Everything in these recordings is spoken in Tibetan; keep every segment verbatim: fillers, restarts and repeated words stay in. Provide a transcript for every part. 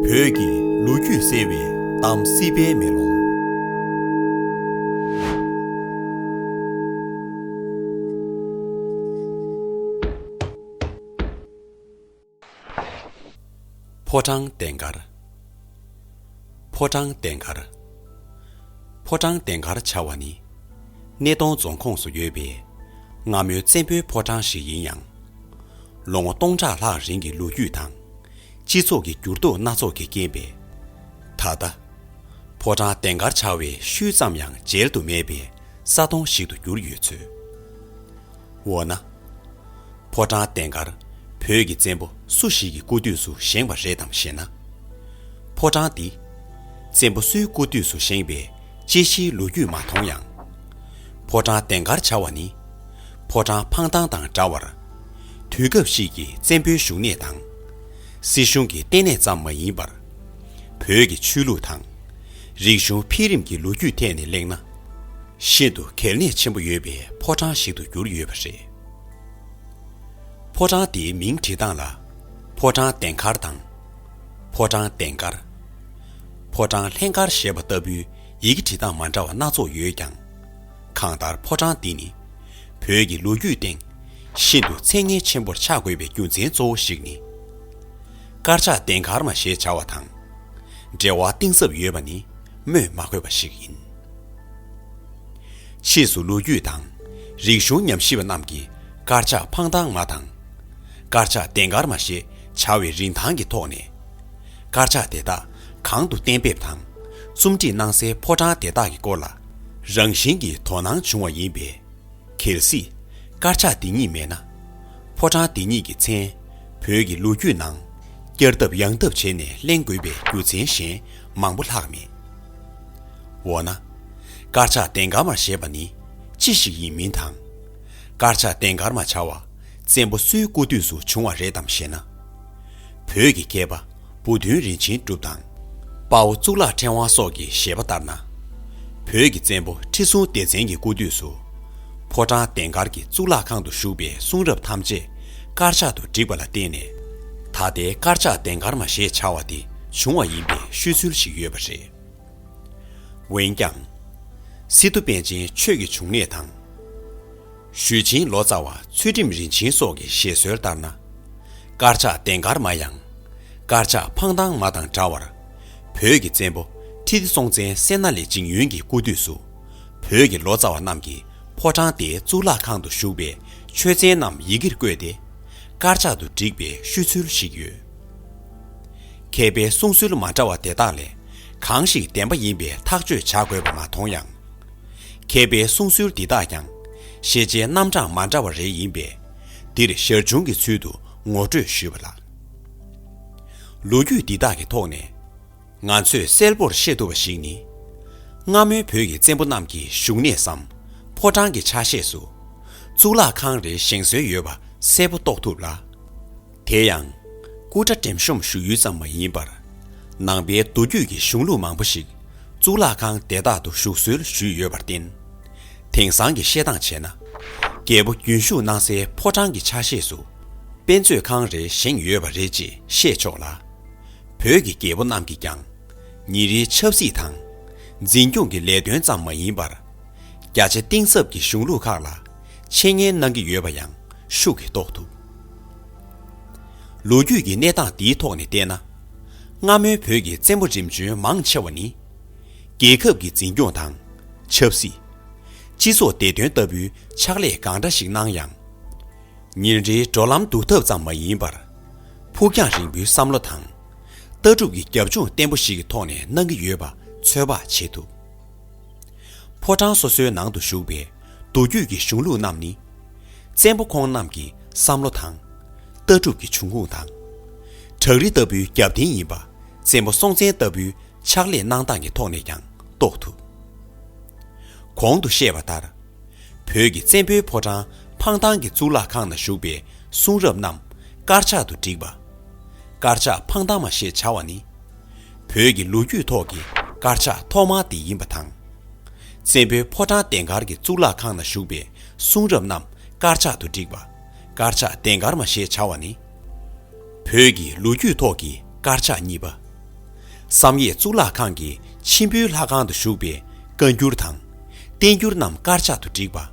བོད་ཀྱི་ལོ་རྒྱུས་གསལ་བའི་གཏམ་སྲིད་པའི་མེ་ལོང་། ཕོ་བྲང་ལྡན་དཀར། ཕོ་བྲང་ལྡན་དཀར། ཕོ་བྲང་ལྡན་དཀར་བྱ་བ་ནི། སྣེ་གདོང་རྫོང་ཁོངས་སུ་ཡོད་པའི་སྔ་མོའི་བཙན་པོའི་ཕོ་བྲང་ཞིག་ཡིན་ཡང་། ལོ་ངོ་སྟོང་ཕྲག་ལྷག་རིང་གི་ལོ་རྒྱུས་དང་། སྤྱི་ཚོགས་ཀྱི་འགྱུར་ལྡོག་སྣ་ཚོགས་ཀྱི་རྐྱེན་པས། ད་ལྟ། ཕོ་བྲང་ལྡན་དཀར་བྱ་བའི་ཤུལ་ཙམ་ཡང་མཇལ་དུ་མེད་པའི་ས་སྟོང་ཞིག་ཏུ་གྱུར་ཡོད་ཚོད། འོ་ན། ཕོ་བྲང་ལྡན་དཀར་བོད་ཀྱི་བཙན་པོ་སུ་ཞིག་གི་སྐུ་དུས་སུ་བཞེངས་པ་རེད་དམ་ཞེ་ན། ཕོ་བྲང་འདི་བཙན་པོ་སུའི་སྐུ་དུས་སུ་བཞེངས་པའི་དཔྱད་གཞིའི་ལོ་རྒྱུས་མ་མཐོང་ཡང་། ཕོ་བྲང་ལྡན་དཀར་བྱ་བ་ནི་ཕོ་བྲང་འཕང་ཐང་དང་འདྲ་བར། དུས་སྐབས་ཤིག་གི་བཙན་པོའི་བཞུགས་གནས་དང་། སྲིད་གཞུང་གི་ལྟེ་གནས་ཙམ་མ་ཡིན་པར། བོད་ཀྱི་ཆོས་ལུགས་དང་། རིག་གཞུང་འཕེལ་རིམ་གྱི་ལོ་རྒྱུས་ཐད་ནས་གླེང་ན། ཤིན་ཏུ་གལ་གནད་ཆེན་པོ་ཡོད་པའི་ཕོ་བྲང་ཞིག་ཏུ་གྱུར་ཡོད་པ་རེད། ཕོ་བྲང་དེའི་མིང་བྲིས་སྟངས་ལ། ཕོ་བྲང་ལྡན་མཁར་དང་། ཕོ་བྲང་ལྡན་དཀར། ཕོ་བྲང་ལྷན་དཀར་ཞེས་པ་ལྟ་བུའི་ཡི་གེ་བྲིས་སྟངས་མ་འདྲ་བ་སྣ་ཚོགས་ཡོད་ཀྱང་། གང་ལྟར་ཕོ་བྲང་འདི་ནི། བོད་ཀྱི་ལོ་རྒྱུས་སྟེང་། ཤིན་ཏུ་མཚན་སྙན་ཆེན་པོར་ཆགས་དགོས་པའི་རྒྱུ་མཚན་གཙོ་བོ་ཞིག་ནི། དཀར་ཆག་ལྡན་དཀར་མ་ཞེས་བྱ་བ་དང་། འབྲེལ་བ་གཏིང་ཟབ་ཡོད་པ་ནི་སྨོས་མ་དགོས་པ་ཞིག་ཡིན། ཕྱིས་སུ་ལོ་རྒྱུས་དང་རིག་གཞུང་ཉམས་ཞིབ་པ་རྣམས་ཀྱིས་དཀར་ཆག་འཕང་ཐང་མ་དང་། དཀར་ཆག་ལྡན་དཀར་མ་ཞེས་བྱ་བའི་རིན་ཐང་གི་ཐོག་ནས། དཀར་ཆག་དེ་དག་གང་དུ་གཏན་འབེབས་དང་རྩོམ་སྒྲིག་གནང་སའི་ཕོ་བྲང་དེ་དག་གི་སྐོར་ལ་རང་བཞིན་གྱིས་དོ་སྣང་བྱུང་བ་ཡིན་པས། གལ་སྲིད་དཀར་ཆག་འདི་ཉིད་མེད་ན། ཕོ་བྲང་འདི་ཉིད་ཀྱི་མཚན་བོད་ཀྱི་ལོ་རྒྱུས་ནང་བསྐྱར་ལྡབ་ཡང་ལྡབ་བྱས་ནས་གླེང་དགོས་པའི་རྒྱུ་མཚན་གཞན་མང་པོ་ལྷག་མེད། འོ་ན། དཀར་ཆག་ལྡན་དཀར་མ་ཞེས་པ་ནི་ཅི་ཞིག་ཡིན་མིན་དང་། དཀར་ཆག་ལྡན་དཀར་མ་བྱ་བ་བཙན་པོ་སུའི་སྐུ་དུས་སུ་བྱུང་བ་རེད་དམ་ཞེ་ན། བོད་ཀྱི་མཁས་པ་བུ་སྟོན་རིན་ཆེན་གྲུབ་དང་། དཔའ་བོ་གཙུག་ལག་ཕྲེང་བ་སོགས་ཀྱི་བཞེད་པ་ལྟར་ན། བོད་ཀྱི་བཙན་པོ་ཁྲི་སྲོང་ལྡེ་བཙན་གྱི་སྐུ་དུས་སུ། ཕོ་བྲང་ལྡན་དཀར་གྱི་གཙུག་ལག་ཁང་དུ་བཞུགས་པའི་གསུང་རབ་ཐམས་ཅད་དཀར་ཆག་ཏུ་བསྒྲིགས་པ་ལ་བརྟེན་ནས། ད་ལྟའི་དཀར་ཆག་ལྡན་དཀར་མ་ཞེས་བྱ་བ་དེ་བྱུང་བ་ཡིན་པའི་ཤོད་ཚུལ་ཞིག་ཡོད་པ་རེད། འོན་ཀྱང་། སི་ཏུ་པཎ་ཆེན་ཆོས་ཀྱི་འབྱུང་གནས་དང་། ཞུས་ཆེན་ལོ་ཙཱ་བ་ཚུལ་ཁྲིམས་རིན་ཆེན་སོགས་ཀྱི་བཞེད་སྲོལ་ལྟར་ན། དཀར་ཆག་ལྡན་དཀར་མ་ཡང་། དཀར་ཆག་འཕང་ཐང་མ་དང་འདྲ་བར། བོད་ཀྱི་བཙན་པོ་ཁྲི་ལྡེ་སྲོང་བཙན་སད་ན་ལེགས་འཇིང་ཡོན་གྱི་སྐུ་དུས་སུ། བོད་ཀྱི་ལོ་ཙཱ་བ་རྣམས་ཀྱིས་ཕོ་བྲང་དེའི་གཙུག་ལག་ཁང་དུ་བཞུགས་པའི་ཆོས་ཚན་རྣམས་ཡི་གེར་བཀོད་དེ། དཀར་ཆག་ཏུ་བསྒྲིགས་པའི་ཤོད་ཚུལ་ཞིག་ཡོད། མཁས་པའི་གསུང་སྲོལ་མ་འདྲ་བ་དེ་དག་ལས་གང་ཞིག་བདེན་པ་ཡིན་པའི་ཐག་གཅོད་བྱ་དགོས་པ་མ་མཐོང་ཡང་། མཁས་པའི་གསུང་སྲོལ་འདི་དག་ཀྱང་ཤེས་བྱའི་རྣམ་གྲངས་མ་འདྲ་བ་རེ་ཡིན་པས། འདིར་ཞར་བྱུང་གི་ཚུལ་དུ་ངོ་སྤྲོད་ཞུས་པ་ལགས། ལོ་རྒྱུས་འདི་དག་གི་ཐོག་ནས་ང་ཚོས་གསལ་པོར་ཤེས་ཐུབ་པ་ཞིག་ནི། སྔ་མོའི་བོད་ཀྱི་བཙན་པོ་རྣམས་ཀྱི་བཞུགས་གནས་སམ་ཕོ་བྲང་གི་ཆ་ཤས་སུ་གཙུག་ལག་ཁང་རེ་བཞེངས་སྲོལ་ཡོད་པ་གསལ་པོ་རྟོགས་ཐུབ་ལ། དེ་ཡང་སྐུ་འདྲ་འགྲེམས་གཤོམ་ཞུ་ཡུལ་ཙམ་མ་ཡིན་པར། ནང་པའི་མདོ་རྒྱུད་ཀྱི་གཞུང་ལུགས་མང་པོ་ཞིག་གཙུག་ལག་ཁང་དེ་དག་ཏུ་བཞུགས་སྲོལ་ཞུས་ཡོད་པར་བརྟེན། དེང་སང་གི་བཤད་སྟངས་བྱས་ན། རྒྱལ་པོ་རྒྱུན་བཞུགས་གནང་སའི་ཕོ་བྲང་གི་ཆ་ཤས་སུ་དཔེ་མཛོད་ཁང་རེ་བཞེངས་ཡོད་པ་རེད་ཅེས་བཤད་ཆོག་ལ། བོད་ཀྱི་རྒྱལ་པོ་རྣམས་ཀྱིས་ཀྱང་ཉིན་རེའི་ཆབ་སྲིད་དང་འཛིན་སྐྱོང་གི་ལས་དོན་ཙམ་མ་ཡིན་པར། རྒྱ་ཆེ་གཏིང་ཟབ་ཀྱི་གཞུང་ལུགས་ཁག་ལ་འཆད་ཉན་གནང་གི་ཡོད་པ་ཡང་ཤུགས་ཀྱིས་རྟོགས་ཐུབ། ལོ་རྒྱུས་ཀྱི་གནས་སྟངས་འདིའི་ཐོག་ནས་བལྟས་ན། སྔ་མོའི་བོད་ཀྱི་བཙན་པོ་རིམ་བྱོན་མང་ཆེ་བ་ནི། རྒྱལ་ཁབ་ཀྱི་འཛིན་སྐྱོང་དང་། ཆབ་སྲིད། སྤྱི་ཚོགས་བདེ་དོན་ལྟ་བུའི་ཕྱག་ལས་གང་འདྲ་ཞིག་གནང་ཡང་། ཉིན་རེའི་འགྲོ་ལམ་འདུག་ཐབས་ཙམ་མ་ཡིན་པར། ཕུགས་རྒྱང་རིང་པོའི་བསམ་བློ་དང་། ལྟ་གྲུབ་ཀྱི་རྒྱབ་ལྗོངས་བརྟན་པོ་ཞིག་གི་ཐོག་ནས་གནང་གི་ཡོད་པ་ཚོད་དཔག་བྱེད་ཐུབ། ཕོ་བྲང་སོ་སོའི་ནང་དུ་བཞུགས་པའི་མདོ་རྒྱུད་ཀྱི་གཞུང་ལུགས་རྣམས་ནི། བཙན་པོ་ཁོང་རྣམས་ཀྱི་བསམ་བློ་དང་། ལྟ་གྲུབ་ཀྱི་འབྱུང་ཁུངས་དང་། བྲག་རི་ལྟ་བུའི་རྒྱབ་རྟེན་ཡིན་པ་བཙན་པོ་སྲོང་བཙན་ལྟ་བུའི་ཕྱག་ལས་གནང་སྟངས་ཀྱི་ཐོག་ནས་ཀྱང་རྟོགས་ཐུབ། གོང་དུ་བཤད་པ་ལྟར། བོད་ཀྱི་བཙན་པོའི་ཕོ་བྲང་འཕང་ཐང་གི་གཙུག་ལག་ཁང་ན་བཞུགས་པའི་གསུང་རབ་རྣམས་དཀར་ཆག་ཏུ་བསྒྲིགས་པ། དཀར་ཆག་འཕང་ཐང་མ་ཞེས་བྱ་བ་ནི། བོད་ཀྱི་ལོ་རྒྱུས་ཐོག་གི་དཀར་ཆག་ཐོག་མ་དེ་ཡིན་པ་དང་། བཙན་པོའི་ཕོ་བྲང་ལྡན་དཀར་གྱི་གཙུག་ལག་ཁང་ན་བཞུགས་པའི་གསུང་རབ་རྣམས་དཀར་ཆག་ཏུ་བསྒྲིགས་པ། དཀར་ཆག་ལྡན་དཀར་མ་ཞེས་བྱ་བ་ནི། བོད་ཀྱི་ལོ་རྒྱུས་ཐོག་གི་དཀར་ཆག་གཉིས་པ། བསམ་ཡས་གཙུག་ལག་ཁང་གི་མཆིམས་ཕུའི་ལྷ་ཁང་དུ་བཞུགས་པའི་བཀའ་འགྱུར་དང་། བསྟན་འགྱུར་རྣམས་དཀར་ཆག་ཏུ་བསྒྲིགས་པ།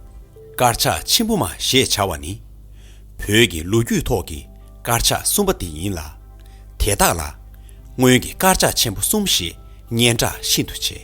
དཀར་ཆག་ཆེན་པོ་མ་ཞེས་བྱ་བ་ནི། བོད་ཀྱི་ལོ་རྒྱུས་ཐོག་གི་དཀར་ཆག་གསུམ་པ་དེ་ཡིན་ལ། དེ་དག་ལ་སྔོན་གྱི་དཀར་ཆག་ཆེན་པོ་གསུམ་ཞེས་སྙན་གྲགས་ཤིན་ཏུ་ཆེ།